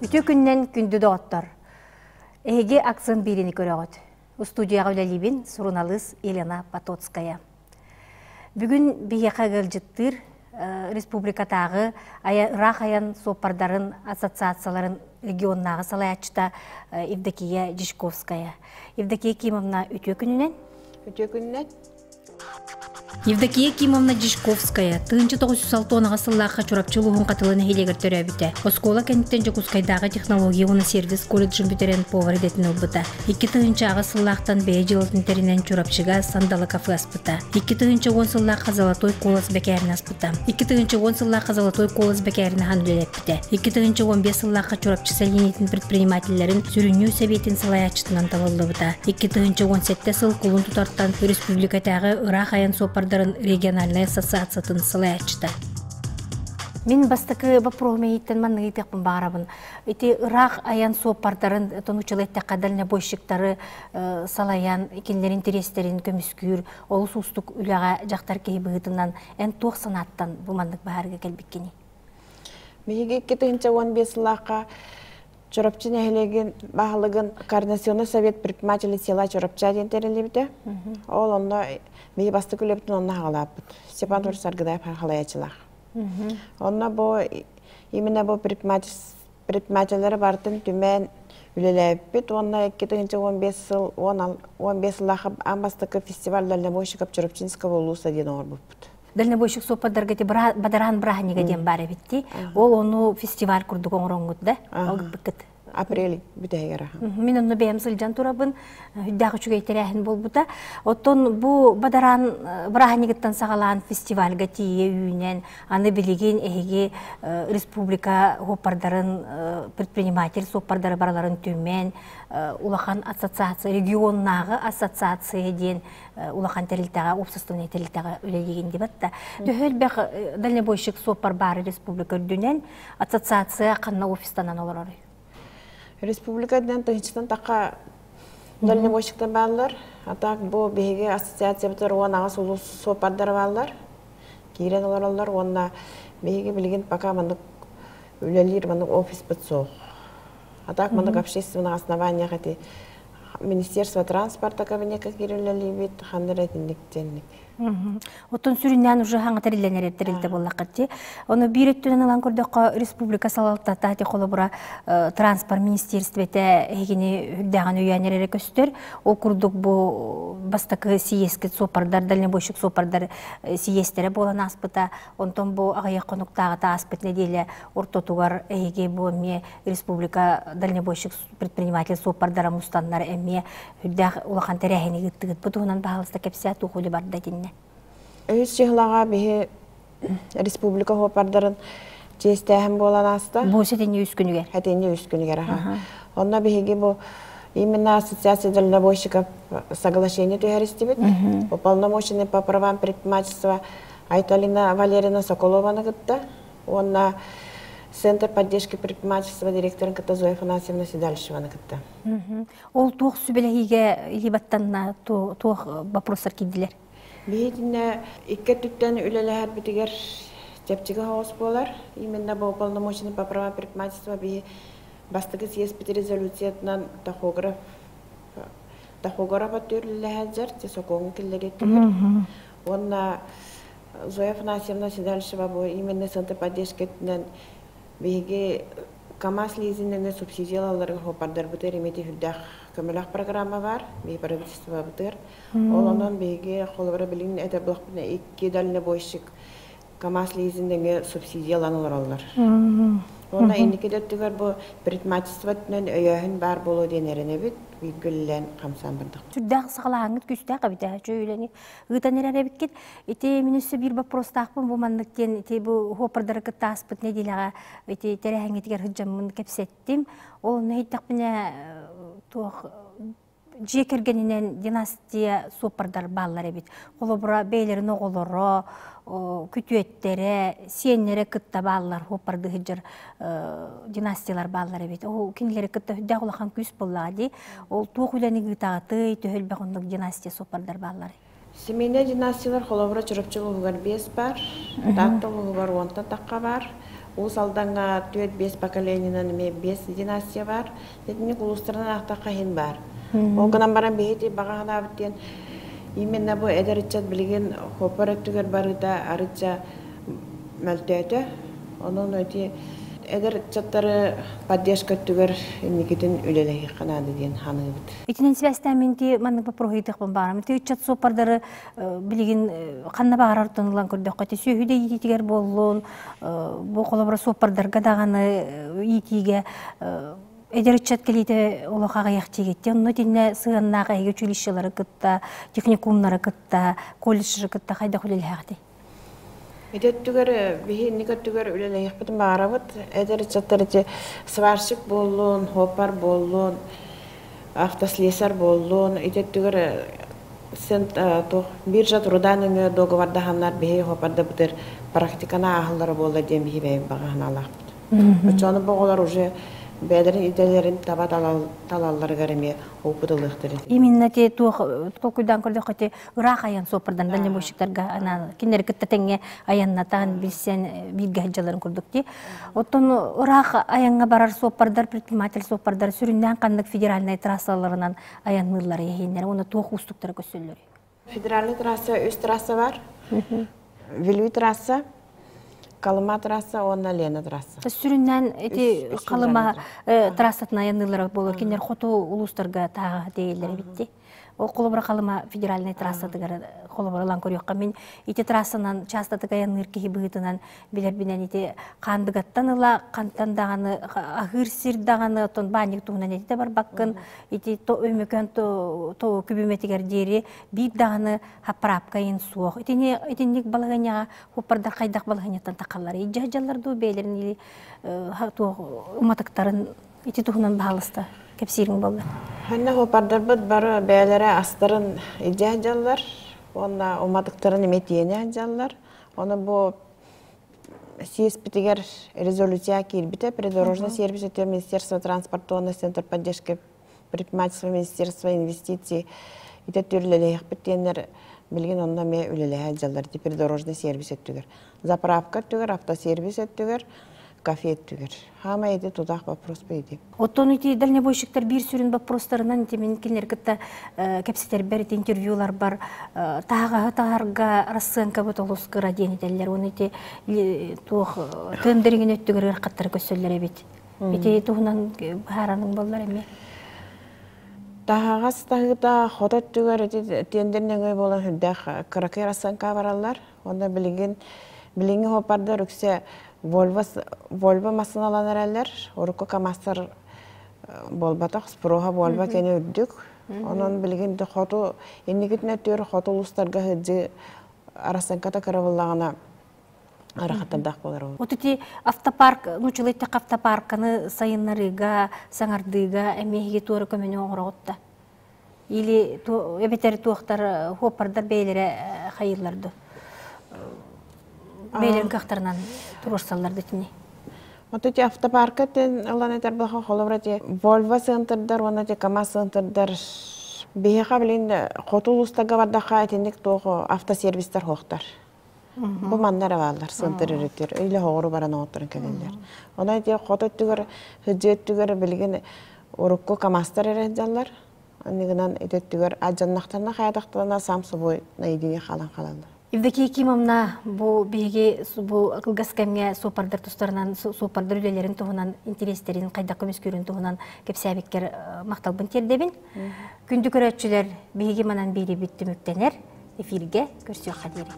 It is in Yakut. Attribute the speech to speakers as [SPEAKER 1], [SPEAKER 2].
[SPEAKER 1] Үтүө күннэн күндү доҕоттор! Эһиги Акцент бииrini көрөҕүт. Устудияҕа үлэлиибин суруналыыс Елена Потоцкая. Бүгүн биһиэхэ ыалдьыттыыр республикатааҕы ыраах айан суоппардарын ассоциацияларын регионнааҕы салайааччыта Евдокия Дьячковская. Евдокия Кимовна үтүө күнүнэн.
[SPEAKER 2] Үтүө күнүнэн.
[SPEAKER 1] Евдокия Кимовна Дьячковская 1968 сыллаахха Чурапчы улууһун Хатылы нэһилиэгэр төрөөбүтэ. Оскуола кэнниттэн Дьокуускайдааҕы технология уонна сервис колледжын бүтэрэн повар идэтин ылбыта. 2008 сыллаахтан бэйэ дьыалатын тэринэн Чурапчыга Сандалы кафе аспыта. 2010 сыллаахха Золотой колос бэкээрин аспыта. 2010 сыллаахха Золотой колос бэкээрин аһан үлэлэппитэ. 2015 сыллаахха Чурапчы сэлиэнньэтин предпринимателлэрин сүрүннүүр сэбиэтин салайааччытынан талыллыбыта. 2017 сыл кулун тутартан республикатааҕы ыраах айан суоппардарын региональнай ассоциациятын салайааччыта. Мин бастакы боппуруоһум эйиттэн маннык ыйытыахпын баҕарабын. Ити ыраах айан суоппардарын тонуччалыы эттэххэ дальнобойщиктары салайан кинилэр интэриэстэрин көмүскүүр олус уустук үлэҕэ дьахтар киһи быһыытынан эн туох санааттан бу маннык баһаарга кэлбиккиний?
[SPEAKER 2] Биһиги 2015 сыллаахха Чурапчы нэһилиэгин баһылыгын Координационный совет предпринимателей села Чурапча диэн тэриллибитэ. Ол онно биһи бастакы үлэбитин онно хаҕалааппыт. Степан Борисович Аргыдаев халайааччылаах. Онно бу именно бу предпринимателлэри барытын түмэн үлэлээбиппит уонна 2015 сыл 15 сыллаах аан бастакы фестиваль дальнобойщиков Чурапчинского улуса диэн оҥорбуппут.
[SPEAKER 1] Дальнобойщик суоппардарга ити бадараан бырааһынньыга диэн баар эбит дии. Ол ону фестиваль курдук оҥороҥҥут да алгыппыккыт.
[SPEAKER 2] Апрель бүтэһигэр аха.
[SPEAKER 1] Мин онно бэйэм сылдьан турабын. Үрдээх үчүгэй тэрээһин буолбута. Оттон бу бадараан бырааһынньыгыттан саҕалаан фестивальга тиийэ үүнэн, аны билигин эһиги республика суоппардарын, предприниматель суоппардары бараларын түмэн, улахан ассоциация, регионнааҕы ассоциация диэн улахан тэрилтэҕэ, уопсастыбаннай тэрилтэҕэ үлэлиигин диэбэт да. Төһө элбэх дальнобойщик суоппар баары республика үрдүнэн ассоциация ханна офистанан олороруй?
[SPEAKER 2] Республика үрдүнэн тыһыынчаттан тахха дальнобойщиктар бааллар. А так бу биһиги ассоциациябытыгар 18 улуус суоппардара бааллар. Киирэн олороллор уонна биһиги билигин пока маннык үлэлиир маннык офиспыт суох. А так маннык общественных основаниях эти Министерство транспорта кабинекка киириллэлиибит, ханна эрэ итинник диэнник.
[SPEAKER 1] Оттон сүрүннээн уже хаҥа тэриллэн тэрилтэ буоллаххыт дии. Ону биир өттүнэн ылан көрдөххө, республика салалтата ити холобура транспорт министерствете эһигини үрдээҕин өйөөн эрэрэ көстөр. Ол курдук бу бастакы сийиэскит суоппардар, дальнобойщик суоппардар сийиэстэрэ буолан ааспыта. Онтон бу аҕыйах хонуктааҕыта ааспыт нэдиэлэ ортотугар эһиги бу эмиэ республика дальнобойщик предприниматель суоппардара мустаннар эмиэ үрдээх улахан тэрээһини ыыттыгыт. Бу туһунан баһаалыста кэпсээ туох үлэ барда итиннэ?
[SPEAKER 2] Үһүс чыһылаҕа биһи республика суоппардарын чиэстээһин буолан ааста.
[SPEAKER 1] Бу сэтинньи үс күнүгэр.
[SPEAKER 2] Сэтинньи үс күнүгэр аха. Онно биһиги бу именно Ассоциация дальнобойщиков соглашение түһэристибит. Уполномоченный по правам предпринимательства Айталина Валерьевна Соколованы кытта уонна Центр поддержки предпринимательства директорын кытта Зоя Афанасьевна Седалищеваны кытта.
[SPEAKER 1] Ол туох сүбэлэһиигэ илии туох вопростар киирдилэр?
[SPEAKER 2] Биһитинэ икки өттүттэн үлэлэһэрбитигэр чэпчэки соҕус буолар. Именно бу уполномоченный по правам предпринимательства биһи бастакы съезд резолюциятынан тахограф тахограф өттүр үлэлэһэр сокуоҥҥа киллэриттигэр. Уонна Зоя Афанасьевна Седалищева бу именно Центр поддержки өттүнэн биһиги КАМАЗ лизиннэрин субсидиялаларыгар суоппардарбытыгар эмиэ үрдээх көмөлөөх программа бар, биһи правительствобытыгар. Ол онон биһиги холобура билигин этэр буоллахпына икки дальнобойщик КАМАЗ лизиннэргэ субсидиялан олороллор. Уонна инники да өттүгэр бу предпринимательство өттүнэн өйөөһүн баар буолуо диэн эрэнэбит, бииргэ үлэлээн хамсаан бардахпыт.
[SPEAKER 1] Сүрдээх саҕалааһыҥҥыт күүстээх эбит ээ, үчүгэй үлэни ыытан эрэр эбиккит. Ити мин өссө биир боппуруостаахпын бу маннык диэн ити бу хуоппардары кытта ааспыт нэдиэлэҕэ ити тэрээһиҥҥитигэр сылдьаммын кэпсэттим. Ол онно иһиттэхпинэ туох дьиэ кэргэнинэн династия суоппардар бааллар эбит. Холобура бэйэлэрин оҕолоро, күтүөттэрэ, сиэннэрэ кытта бааллар, хуоппарды сылдьар династиялар бааллар эбит. Ол кинилэри кытта сүрдээх улахан күүс буоллаҕа дии. Ол туох үлэни ыытаҕытый, төһө элбэх оннук династия суоппардар бааллар?
[SPEAKER 2] Семейнай династиялар холобура Чурапчы улууһугар 5 бар, Таатта улууһугар 10-тан тахха бар, Уус Алдаҥҥа 4-5 поколениенан эмиэ 5 династия бар. Итинник улуустарынан аахтахха иһин бар. Ол гынан баран биһиги баҕа санаабыт диэн именно бу эдэр ыччат билигин хоппор өттүгэр барыыта арычча мөлтөөтө. Онон эти эдэр ыччаттары поддержка өттүгэр инникитин үлэлэһиэххэ наада диэн саныыбыт.
[SPEAKER 1] Итинэн сибээстээн мин ти маннык боппуруоһу ыйытыахпын баарым. Ити ыччат суоппардары билигин ханна баҕарар ылан көрдөххө ити сүөһү да иитиитигэр буоллун, бу холобура суоппардарга даҕаны иитиигэ эдэр ыччат кэлиитэ олох аҕыйах диигит. Онно итиннэ сыһыаннаах эһиги училищелары кытта, техникумнары кытта, колледждары кытта хайдах үлэлэһэҕитий?
[SPEAKER 2] Ити өттүгэр биһи инник өттүгэр үлэлэһиэхпитин баҕарабыт. Эдэр ыччаттар ити сварщик буоллун, хоппар буоллун, автослесарь буоллун, ити өттүгэр биржа труда нөҥүө договордаһаннар биһи хоппардабытыр практиканы ааһаллара буолла диэн биһи бэйэм баҕа санаалаахпыт. Оччону бу оҕолор уже бэйэлэрин идэлэрин таба талалларыгар эмиэ опыт ылыахтар этэ.
[SPEAKER 1] Именно те туох толкуйдаан көрдөххө те ыраах айан суоппардан дальнобойщиктарга анаан кинилэри кытта тэҥҥэ айаннатан билсэн бииргэ сылдьалларын курдук дии. Оттон ыраах айаҥҥа барар суоппардар, предприниматель суоппардар сүрүннээн ханнык федеральнай трассаларынан айанныыллар иһиннэр уонна туох уустуктара көстөллөрүй?
[SPEAKER 2] Федеральный трасса үс трасса бар. Вилюй трасса, Колыма трасса уонна Лена трасса.
[SPEAKER 1] Сүрүннээн ити Халыма трассатын айанныылара буолар. Кинилэр хоту улуустарга тааҕа тиэйэллэр эбитти. Ол холобура Халыма федеральнай трассатыгар холобура ылан көрүөххэ мин ити трассанан частатык айанныыр киһи быһыытынан билэрбинэн ити Хаандыгаттан ыла хантан даҕаны аһыыр сир даҕаны оттон баанньык туһунан этитэ барбаккын ити Өймөкөөн күбүмэтигэр диэри биир даҕаны хаппараапка иһин суох. Итини итинник балаһыанньаҕа хуппардар хайдах балаһыанньаттан тахаллар? Илдьэ сылдьаллар дуу бэйэлэрин или туох уматыктарын ити туһунан баһаалыста кэпсиириҥ буолла.
[SPEAKER 2] Ханна хуппардарбыт бары бэйэлэрэ астарын илдьэ сылдьаллар уонна уматыктарын эмиэ тиэнэ сылдьаллар. Ону бу съезпитигэр резолюция киирбитэ. Придорожный сервис өтө Министерство транспорта уонна Центр поддержки предпринимательства Министерство инвестиций ити өттүгэр диэннэр билигин онно эмиэ үлэлэһэ сылдьаллар придорожный сервис өттүгэр. Заправка өттүгэр, автосервис өттүгэр, кафе өттүгэр. Хаама ити тутаах вопрос бейди.
[SPEAKER 1] Оттон ити дальнобойщиктар биир сүрүн вопростарынан ити мин кинилэр кытта кэпсэтэрбэр ити интервьюларбар таһаҕаһы таһарга расценкабыт олус кыра диэн этэллэр. Оны ити туох тендериҥин өттүгэр ыарахаттары көссөллөр эбит. Ити туһунан быһаараның боллар эмиэ.
[SPEAKER 2] Таһаҕас таһыыта хото өттүгэр ити тендер нөҥүө буолан сүрдээх кыракый расценка бараллар. Онно билигин билиҥҥи хоппардар үксэ Volvo Volvo массыыналан эрэллэр. Урукку КамАЗтар буолбатах, спроһа Volvo кэнэ үрдүк. Онон билигин хоту инникитин өттүгэр хоту улуустарга сылдьыы расценката кыра буоллаҕына арахаттардаах буолар.
[SPEAKER 1] Вот ити автопарк, нучулай автопарканы сайыннарыыга, саҥардыыга эмиэ туора көмөнү оҥороҕут Или эбэтэр туохтар хуоппардар бэйэлэрэ хайыыллар Бэйэлэрин кыахтарынан туруорсаллар дэтини.
[SPEAKER 2] Вот эти автопарка тен ылан этэр баха холобура те Volvo центрдар уонна те КамАЗ центрдар биһиэхэ билин хоту улуустарга бардаха итинник туох автосервистар хуохтар. Бу манна эрэ бааллар центр өрүтүр өйлө хоҕуру баран оҥотторон кэлэллэр. Онон ити хото өттүгэр сыдьыы өттүгэр билигин урукку КамАЗтар эрэ сылдьаллар. Анныгынан ити өттүгэр адьаннахтарына хайатахтарына сам собой наедине хаалан хаалаллар.
[SPEAKER 1] Евдокия Кимовна бу биһиги бу кылгас кэмҥэ суоппардар тустарынан суоппардар үлэлэрин туһунан интэриэстэрин хайдах көмүскүүрүн туһунан кэпсээбиккэр махталбын тиэрдэбин. Күндү көрөөччүлэр биһиги манан биэрибит түмүктэнэр эфиргэ көрсүөххэ диэри.